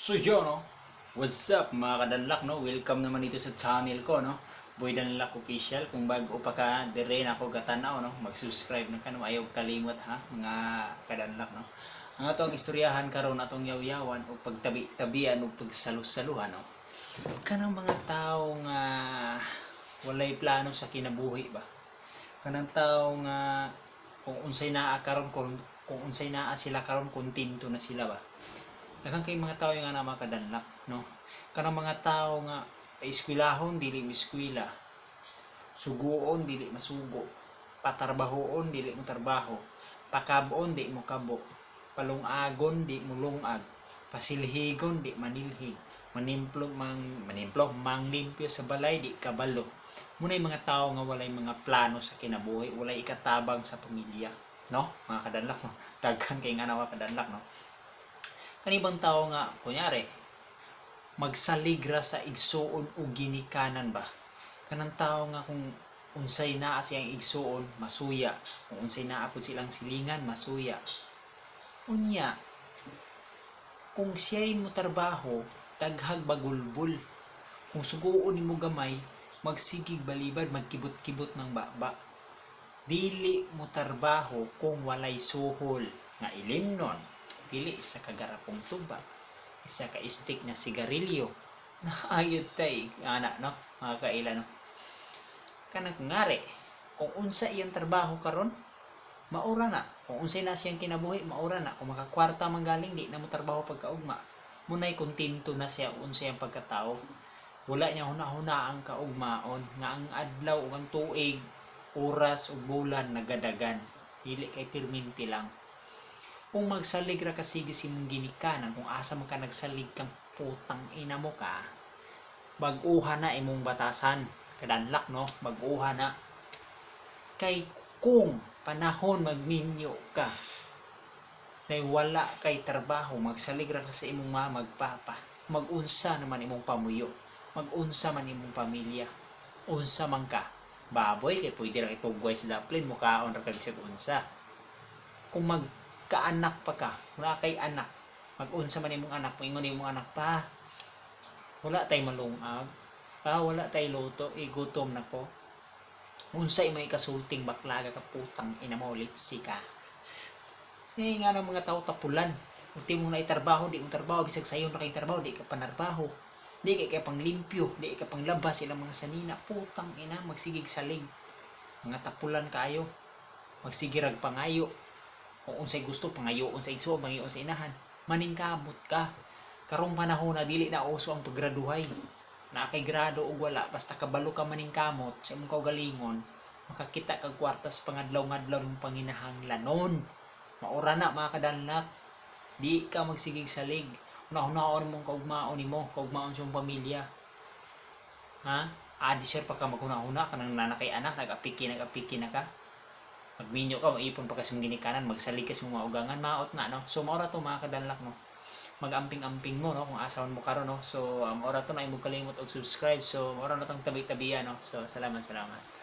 So yun, no? What's up, mga kadanlak, no? Welcome naman dito sa channel ko, no? Boy Danlak Official. Kung bago pa ka, dire na ako gatanaw, no? Mag-subscribe na ka, no? Ayaw kalimot, ha? Mga kadanlak, no? Ang atong istoryahan karon, atong yaw-yawan o pagtabi-tabian o pagsalu-saluhan, no? Kanang mga tao nga walay plano sa kinabuhi ba? Kanang tao nga kung unsay naa karon, kung unsay naa sila karon, kontento na sila ba? Daghan kay mga tao nga na mga kadanlak, no? Kanang mga tao nga eskwelahon, dili eskwela, suguon, dili masugo, patarbahoon, dili mo trabaho, pakabon, di mo kabo, palungagon, di mo lungag, pasilhigon, di manilhig, manimplo mang manimplo manglimpyo sa balay, di kabalo. Muna'y mga tao nga walay mga plano sa kinabuhi, walay ikatabang sa pamilya, no? Mga kadanlak, no? Daghan kay nga na mga kadanlak, no? Kanibang tao nga kunyari magsalig ra sa igsuon o ginikanan ba, kanang tao nga kung unsay naa siyang igsuon, masuya, kung unsay naa pud silang silingan, masuya. Unya kung siya'y motrabaho, daghag bagulbul. Kung suguon nimo gamay, magsigig balibad, magkibot-kibot ng baba. Dili mo trabaho kung walay suhol nga ilimnon, dili isa ka garapong tubag, isa ka stick na sigarilyo. Naayod tay ana, no, mga kaila, no? Kanang kungari kung unsa iyang trabaho karon, maura na. Kung unsay na siyang kinabuhi, maura na. Kung makakwarta man galing, di na mo trabaho pagkaugma. Munay kontento na siya unsay ang pagkatao. Wala niya huna-huna ang kaugmaon nga ang adlaw ug ang tuig, oras ug bulan nagadagan, dili kay pirminti lang. Kung magsalig ra ka sige sa imong ginikanan, kung asa man ka nagsalig kang putang ina mo ka, bag-uha na imong batasan, kadanlak, no? Bag-uha na. Kay kung panahon magminyo ka nay wala kay trabaho, magsalig ra ka sa imong mama magpapa, magunsa naman imong pamuyo, magunsa man imong pamilya, unsa man ka, baboy? Kay pwede ra itugway sa daplin, mukaon ra kag bisag unsa. Kung magkaanak pa ka, wala kay anak, magunsa man imong anak? Moingon imong anak, "Pa, wala tay malungag. Pa, wala tay luto, igutom na ko." Unsa imo ikasulting? Baklaga ka, putang ina mo, litsi ka. Nga ng mga tao tapulan. Ultimo na itarbaho, di mo trabaho, bisag sayon ra kay trabaho, di ka panarbaho. Di kay ka panglimpyo, di ka panglabas ilang mga sanina, putang ina, magsigig salig. Mga tapulan kaayo. Magsigirag pangayo. Kung unsay gusto, pangayoon sa igsoon, pangayoon sa inahan. Maningkamot ka. Karong panahon na dili na uso ang paggraduhay. Naa kay grado og wala, basta kabalo ka maningkamot sa imong kaugalingon, makakita kag kwarta sa pangadlaw-ngadlaw ng panginahanglanon. Maura na, mga kadanlak. Di ka magsigig salig. Una-unaon mong kaugmaon nimo, kaugmaon sa imong pamilya. Ha? Adi sir pa ka maghuna-huna ka nang nana kay anak, nag-apiki na ka. Magminyo ka, maipon pa ka sa imong ginikanan, magsalig ka sa imong maugangan, maot na, no? So maura to, mga kadanlak, no? Mag-amping-amping mo, no, kung asaon mo karon, no? So maura to na, imong kalimot og subscribe. So maura na tong tabi-tabiya, no? So salamat, salamat.